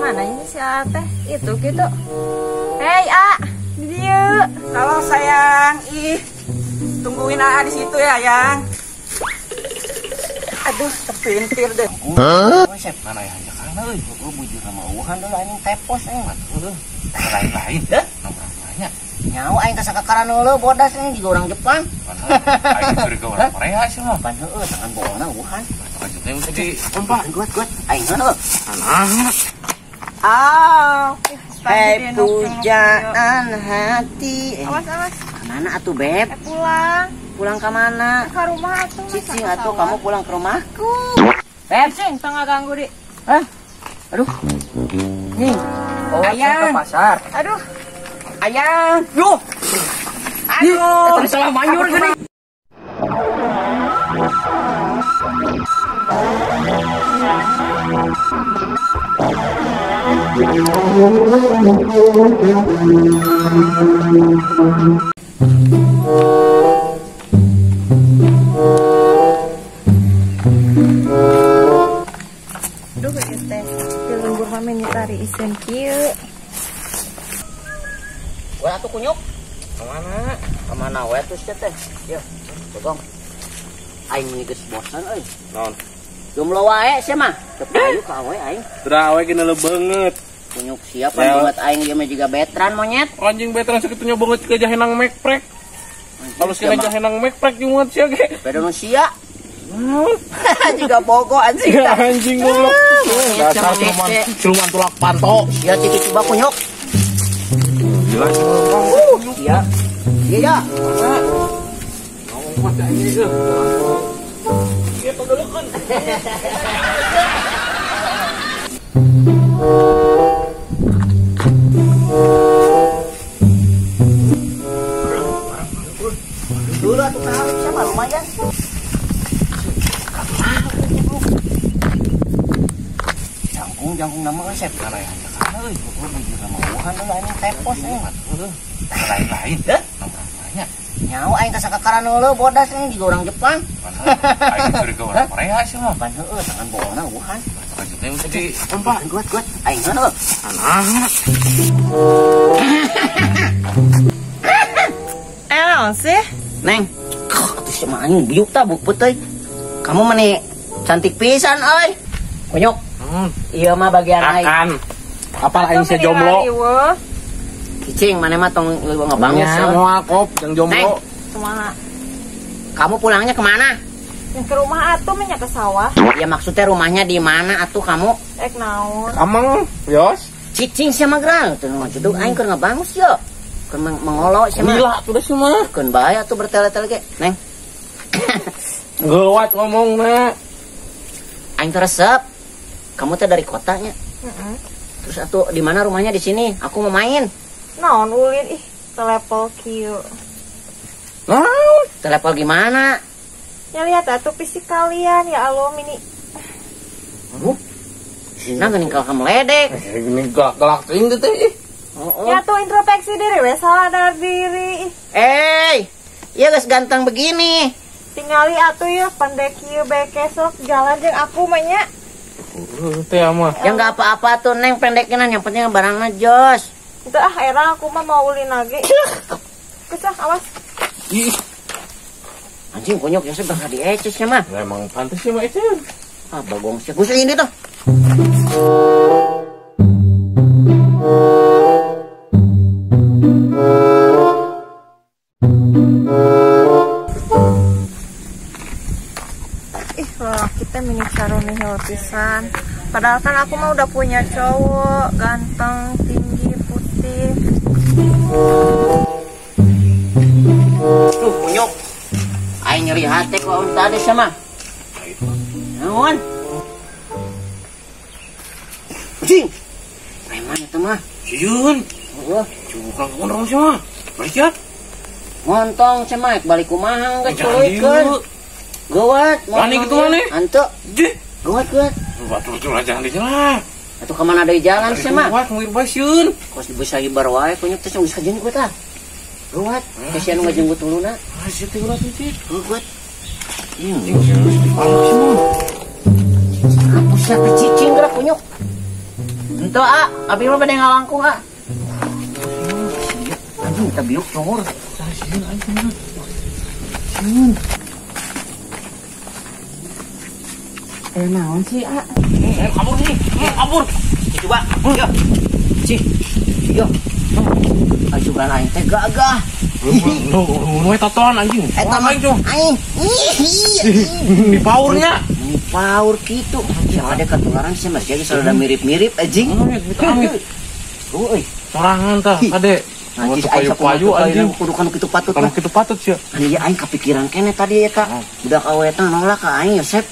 Mana ini si A teh? Itu gitu. Hei A, di dieu. Halo sayang, ih. Tungguin A di situ ya, Yang. Aduh, terpintir deh. Hah? Mana ya kana euy, gua bujur sama uhan dulu anjing tepos aing mah. Lain-lain deh. Nomornya. Nyawa aing teh sakakaran heuleuh bodas aing juga orang Jepang. Aing curiga orang Korea sih mah. Pan heueuh tangan bohona uhan. Lanjutnya mesti kompak. Kuat aing heueuh. Anak. Ah, hei pujaan hati. Awas awas. Kemana atuh beb? Pulang. Pulang ke mana? Ke rumah atuh. Cicing atuh kamu pulang ke rumahku. Beb, cicing tengah ganggu di. Hah? Aduh. Nih. Oh, ayang ke pasar. Aduh. Ayang. Yuh. Aduh. Eta salah mayur gini. Duh, ieu teh di lembur mah meni tari iseun kieu. We atuh kunyuk. Kemana? Kemana we atuh sia teh? Ieu, bogong. Aing meni geus bosan euy. Naon? Jomblo wae sia mah. Teu payu ka awe aing. Teu awe gini leuh beungeut. Kunyuk siapa buat aing ieu mah jiga betran monyet. Anjing betran sakitunya beungeut ka jahenang mekprek. Kalau sekali jahenang mekprek jeung muat sia ge. Beda nu sia. Juga bogo anjing. Ya, anjing goblok. Dasar siluman tulak panto. Ya ciki coba kunyuk. Gila. Iya. Iya. Ngomong mah anjing geus. Ieu togelekeun. Dulu atuh kawin sama lumayan. Jangkung nama resep kana ya kana euy, gua bujur sama uhan dulu anjing tepos aing. Lain-lain deh. Nomornya. Nyawa aing teh sakakaran heuleuh bodas aing juga orang Jepang. Aing curiga orang Korea sih mah. Pan heueuh tangan bohona uhan. Lanjutnya mesti kompak. Kuat aing heueuh. Anak. Naon sih? Neng. Atuh sia mah anjing biuk tah bukput euy. Kamu meni cantik pisan euy. Kunyuk. Iya mah bagian aing. Akan. Apal aing sia jomblo. Cicing mana mah tong ngebangun ya, moal kop yang jomblo. Kumaha? Kamu pulangnya kemana? Yang ke rumah atuh mah ke sawah. Ya maksudnya rumahnya di mana atuh kamu? Ek naon? Ameng, Yos. Cicing sia mah gerang teu jedug aing keur ngebangus yo. Keur mengolo sia mah. Gila atuh sia mah. Keun bae atuh bertele-tele ge, Neng. Geuwat ngomongna. Aing teh resep. Kamu teh dari kotanya. Terus atuh di mana rumahnya di sini? Aku mau main. Naon ulin ih, telepon kieu. Naon? Telepon gimana? Ya lihat atuh fisik kalian ya Allah mini. Huh? Nah geuning kalah meledek. Geuning galak teuing teh ih. Ya tuh introspeksi diri we sadar diri. Eh, iya geus ganteng begini. Tingali atuh ya pendek kieu beke sok jalan jeung aku mah nya. Teh mah. Ya enggak apa-apa tuh Neng pendekinan yang penting barangnya jos. Itu ah era aku mah mau ulin lagi. Kesah awas. Ih. Anjing kunyuk ya bakal dieces ya mah. Lah emang pantes sih mah itu. Ah bagong sih. Gus ini tuh. Ih, lelaki teh mini carone heula pisan. Padahal kan aku mah udah punya cowok, ganteng, tinggi, putih. Tuh, kunyuk. Aing nyeri hati kok om tadi sama. Naon? Anjing. Preman eta mah. Sieun. Heuh, cukup ngondong sih mah. Balik ya. Ngontong sia mah balik kumaha geus culuykeun. Gawat, wani kitu maneh? Hanteu. Jih, gawat gawat. Batur tuh jalan di jalan. Atuh kemana deui jalan sia mah? Gawat muir bae sieun. Kos bisa hibar wae kunyuk teh geus kajeun ku tah. Gawat, kasihan nu ngajenggut tuluna. Ah, sia teh ulah tuh, Cik. Gawat. Anjing, sieun dipalak sih mah. Apa sia cicing geura kunyuk. Henteu ah, abi mah bade ngalangkung ah. Anjing kita biuk congor. Sieun anjing. Sieun. Naon sih ah? Kabur nih, kabur. Coba. Yo. Cih. Yo. Ajugan aing teh gagah. Nu totoan anjing. Eta mah aing. Di paurnya. Di paur kitu. Siapa ada ketularan sih Mas, jadi sudah mirip-mirip anjing. Amit. Euy, sorangan tah kade. Najis aing payu anjing kudu kanu kitu patut. Kanu kitu patut sia. Ieu aing kapikiran keneh tadi eta. Budak awe teh nolak ka aing Yosep.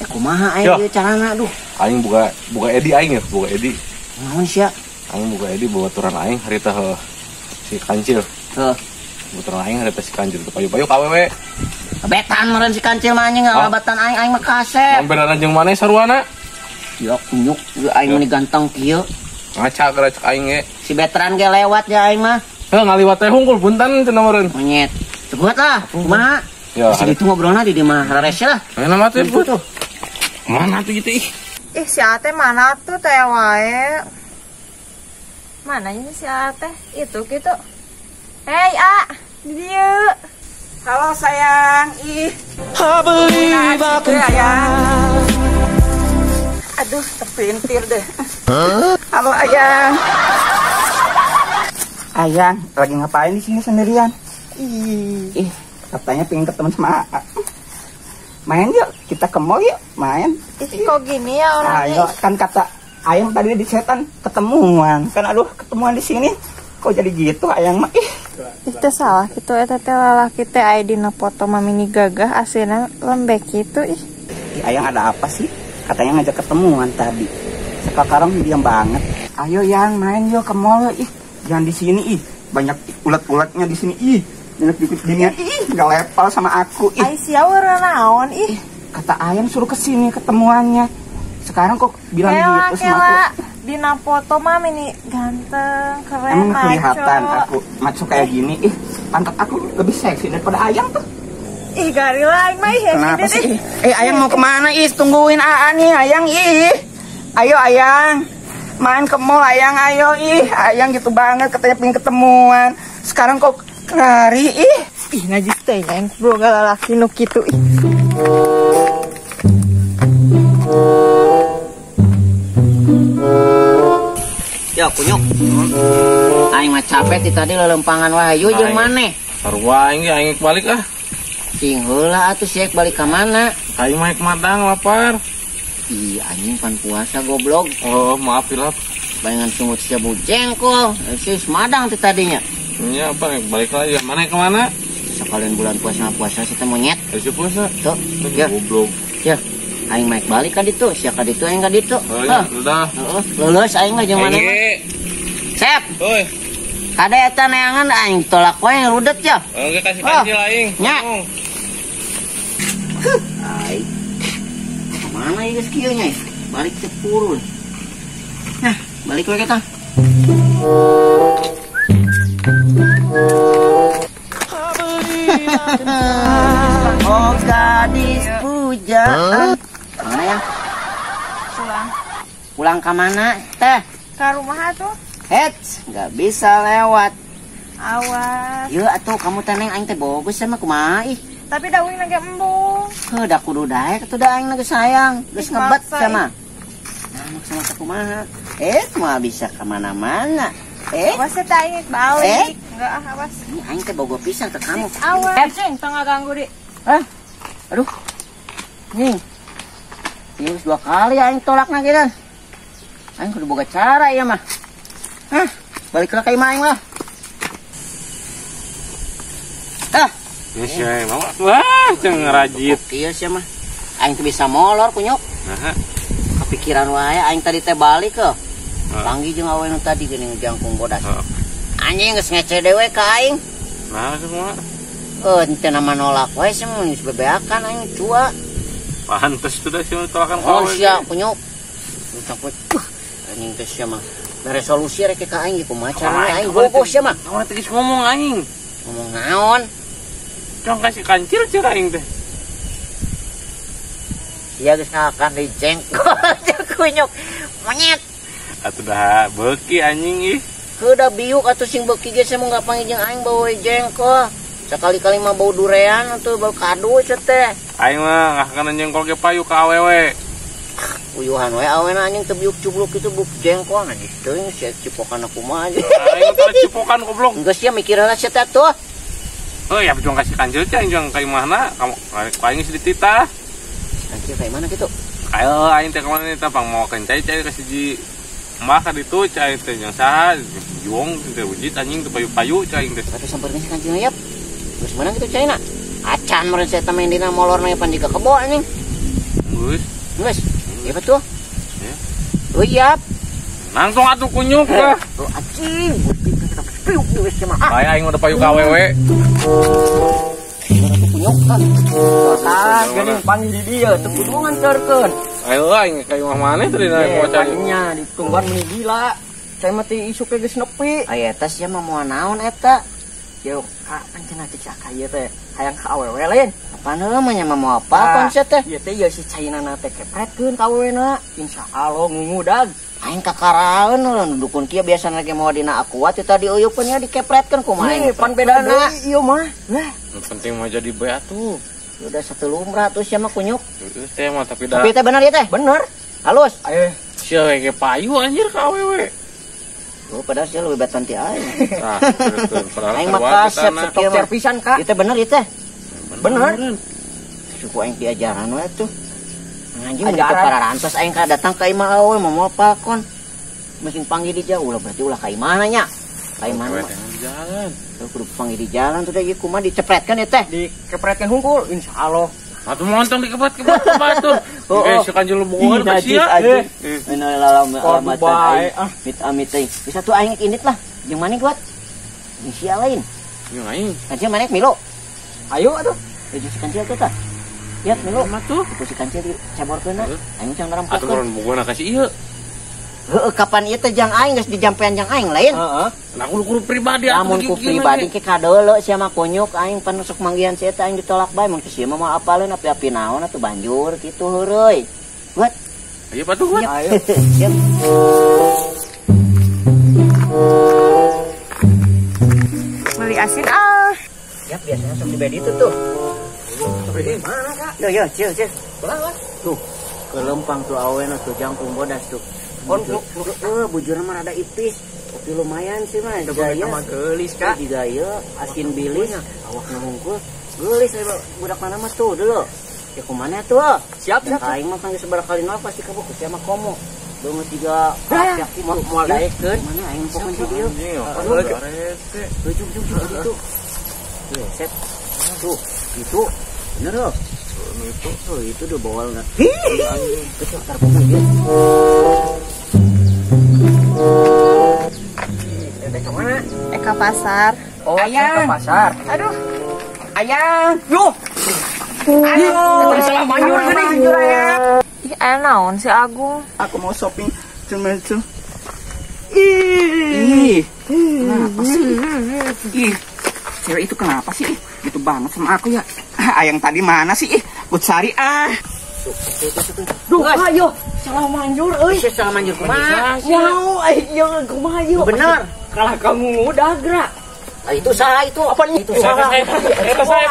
Kumaha aing ieu carana aduh. Aing buka Edi aing ya, buka Edi. Naon sia? Aing buka Edi babaturan aing harita heuh si Kancil. Heuh. Babaturan aing harita si Kancil teu payu-payu ka awewe. Betan meureun si Kancil mah anjing ngalabatan aing aing mah kasep. Mamberan jeung maneh saruana? Ya kunyuk aing mah ganteng kieu. Ngaca geura cek aing ge. Si Betran ge lewat ya aing mah. Heuh ngaliwat teh hungkul punten cenah meureun. Monyet. Cepat lah, kumaha? Ya. Si ditu ngobrolna di mah rarese lah. Mana mah teh tuh. Mana tuh gitu ih. Ih si Ate mana tuh teh wae. Mana ini si Ate? Itu gitu. Hei A, di dieu. Halo sayang, ih. Ayang. Aduh, terpintir deh. Halo Ayang. Ayang, lagi ngapain di sini sendirian? Ih, katanya pengen ketemu sama A. Main yuk, kita ke mall yuk, main. Ih, kok gini ya orangnya? Ayo, kan kata Ayang tadi di setan ketemuan. Kan aduh, ketemuan di sini. Kok jadi gitu Ayang mah? Ih. Itu salah gitu eta teh lalaki teh aya dina foto mah mini gagah aslinya lembek gitu ih. Ih, Ayang ada apa sih? Katanya ngajak ketemuan tadi. Sekarang diam banget. Ayo Yang, main yuk ke mall yuk. Ih, jangan di sini ih. Banyak ulat-ulatnya di sini ih. Banyak dikit ginian ih, nggak level sama aku ih. Ai sia naon ih. Kata Ayang suruh kesini ketemuannya. Sekarang kok bilang gitu sama aku. Dina foto mah mini ganteng, keren, emang kelihatan maco. Aku maco kayak gini ih, pantat aku lebih seksi daripada Ayang tuh. Ih, garila aing mah ih. Kenapa sih? Ayang mau kemana ih? Tungguin Aa nih, Ayang ih. Ayo Ayang, main ke mall Ayang, ayo ih. Ayang gitu banget katanya pengen ketemuan. Sekarang kok lari ih. Ih, najis teh aing boga lalaki nu kitu ih. Ya kunyuk. Aing mah capek ti tadi lelempangan wae. Hayu jeung maneh. Sarua aing ge aing balik ah. Cing heula atuh sia balik ka mana? Aing mah madang lapar. Ih anjing pan puasa goblok. Oh, maaf hilap. Bayangan sungut sia bau jengkol. Si madang ti tadinya. Nya apa balik lagi. Maneh ke mana? Sekalian bulan puasa puasa si teh monyet. Si puasa. Tuh, ya. Goblok. Ya. Aing mah balik ka ditu, sia ka ditu aing ka ditu. Oh, ya, udah. Heeh, lulus aing mah jeung maneh. Sep. Oi. Kade eta neangan aing tolak wae rudet ya. Oke, kasih kancil aing. Nya. Aing. Mana ieu geus kieu nya? Balik teh purun. Nah, balik we kita. Oh, gadis pujaan. Mana ya? Pulang. Pulang ke mana, teh? Ke rumah tuh. Hets, nggak bisa lewat. Awas. Yuk atuh kamu teh neng aing teh bogus sama kumaha ih. Tapi da uing lagi embung. Heuh, da kudu daek atuh da aing geus sayang, geus ngebet sama. Nah, sama kumaha? Mah bisa ke mana-mana. Awas teh aing balik. Enggak ah, awas. Ini aing teh bogo pisan ke kamu. Awas, cing, tong ganggu di. Hah? Aduh. Nih. Ini dua kali aing tolakna gitu. Aing kudu boga cara ieu mah. Hah, balik ka imah aing lah. Ah. Geus ya, mau. Wah, jeung ngarajit. Ieu sia mah. Aing teh bisa molor kunyuk. Heeh. Kepikiran wae aing tadi teh balik ke. Panggih jeung awe nu tadi geuning jangkung bodas. Anjing geus ngece dewe ka aing. Nah, semua. Henteu nama nolak wae sia mah geus bebeakan aing cua. Pantes tuh dah sih tolakan Oh sia kunyuk. Takut. Anjing teh sia mah. Resolusi rek ka aing kumaha carana aing bogoh sia mah. Awak teh geus ngomong aing. Ngomong naon? Cong kasih kancil cir aing teh. Sia geus ngakan di jengkol kunyuk. Monyet. Atuh dah beuki anjing ih. Heuh biuk atuh sing beuki ge sia mah panggih jeung aing bau jengkol. Sekali-kali mah bau durean atuh bau kadu sia teh. Aing mah ngahkeun jengkol ge payu ka awewe. Uyuhan we awena anjing teu biuk cubluk kitu buk jengkol najis teuing sia cipokan kumaha aja. Aing teh cipokan goblok. Geus sia mikir heula sia teh atuh. Heuh ya juang kasih kancil teh aing juang ka imahna, kamu aing geus dititah. Kancil ka imahna kitu? Ayo aing teh ka mana teh pang mau cai cai ka siji mah ka ditu cai teh jeung saha juang teh wujud anjing teh payu-payu cai teh. Atuh sampeurkeun si kancilna yap. Geus meunang kitu caina. Acan meureun sia teh main dina molorna pan jiga kebo anjing. Geus. Geus. Iya betul. Ya. Oh iya. Langsung atuh kunyuk lah. Oh anjing, kita piuk geus mah. Aya aing udah payu ka awewe. Kunyuk kan. Ah, geuning panggil di dieu teu kudu nganterkeun. Ayo aing ka imah maneh teh dina moal cai. Nya ditungguan meni gila. Cai mah teh isuk ge geus nepi. Aya eta sia mah moal naon eta? Yo, ka anjeunna teh cak ieu teh hayang ka awewe lain. Apaan heuh mah nya mah moal apa kon sia teh? Ieu teh ieu si cainana teh kepretkeun ka awewena. Insyaallah ngungudag. Aing kakaraeun heuh dukun kieu biasana ge moal dina aqua teh tadi uyupeun nya dikepretkeun kumaha aing. Pan beda deui ieu mah. Lah, penting mah jadi bae atuh. Udah satu lumrah tuh sia mah kunyuk. Heeh teh mah tapi dah. Tapi teh bener ieu teh? Bener. Halus. Ayo. Sia ge payu anjir ka awewe. Oh, padahal sia lebih betan ti aing. Tah, aing mah kasep sakieu mah. Pisan ka. Ieu teh bener ieu teh. Bener. Suku aing diajaran we tuh. Anjing mun teu pararantos aing ka datang ka imah awewe moal pakon. Mesin panggil di jauh ulah berarti ulah ka imahna nya. Ka imahna mah di jalan. Tuh kudu panggil di jalan tuh teh ieu kumaha dicepretkeun ieu teh. Dikepretkeun hungkul insyaallah. Atuh montong dikepret-kepret batur. Eh si kanjil bogohan ka sia. Ini lalam aing. Amit-amit teuing. Bisa tuh aing indit lah. Jeung maneh kuat. Jeung sia lain. Jeung aing. Kancil maneh milu. Ayo atuh. Jeung si kancil tuh tah. Lihat milu. Mah tuh. Ku si kancil dicaborkeun na. Aing can ngarampokkeun. Atuh mun bogohan ka si ieu. Heueuh kapan ieu teh jang aing geus dijampean jang aing lain. Heeh. Nah kudu pribadi atuh. Lamun ku pribadi ke kadeuleu sia mah kunyuk aing pan sok manggihan sia teh aing ditolak bae mun sia mah moal apaleun api-api naon atuh banjur kitu heureuy. Buat. Ayo patuh buat. Ayo. Siap. Beli asin ah. Ya biasanya sok dibedi itu tuh. Sok di mana Kak? Yo yo, cil cil. Pulang lah. Tuh. Kelempang tuh awena tuh jangkung bodas tuh. On bujurna mah rada ipis. Tapi lumayan sih mah. Gaya mah geulis Kak. Juga ieu asin bilis, awakna hungkul. Geulis budak mana mah tuh dulu. Ya kumaha tuh? Siap siap. Aing mah kan geus sabaraha kali nolak pasti kabuk sia mah komo. Beungeut jiga siap moal daekeun. Mana aing pokon di dieu. Tuh juk juk gitu. Tuh, set. Tuh, itu. Bener loh. Itu. Oh, itu udah bawal enggak. Kecil tarpung ieu. Teh ke mana? Ke pasar. Oh, ayang. Ke pasar. Aduh. Ayang. Yuh. Aduh, salah manjur geuning. Ih, aya naon si Agung? Aku mau shopping cuma itu. Ih. Kenapa sih? Ih. Cewek itu kenapa sih? Gitu banget sama aku ya. Ayang tadi mana sih? Ih, cari ah. Duh, ayo. Salah manjur euy. Salah manjur kumaha? Nyaho, ayo kumaha ieu? Bener. Kalah kamu udah gerak. Nah, itu salah itu. Apa itu salah? Eta saya.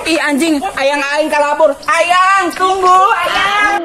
Ih anjing, ayang aing kalabur. Ayang, tunggu, ayang.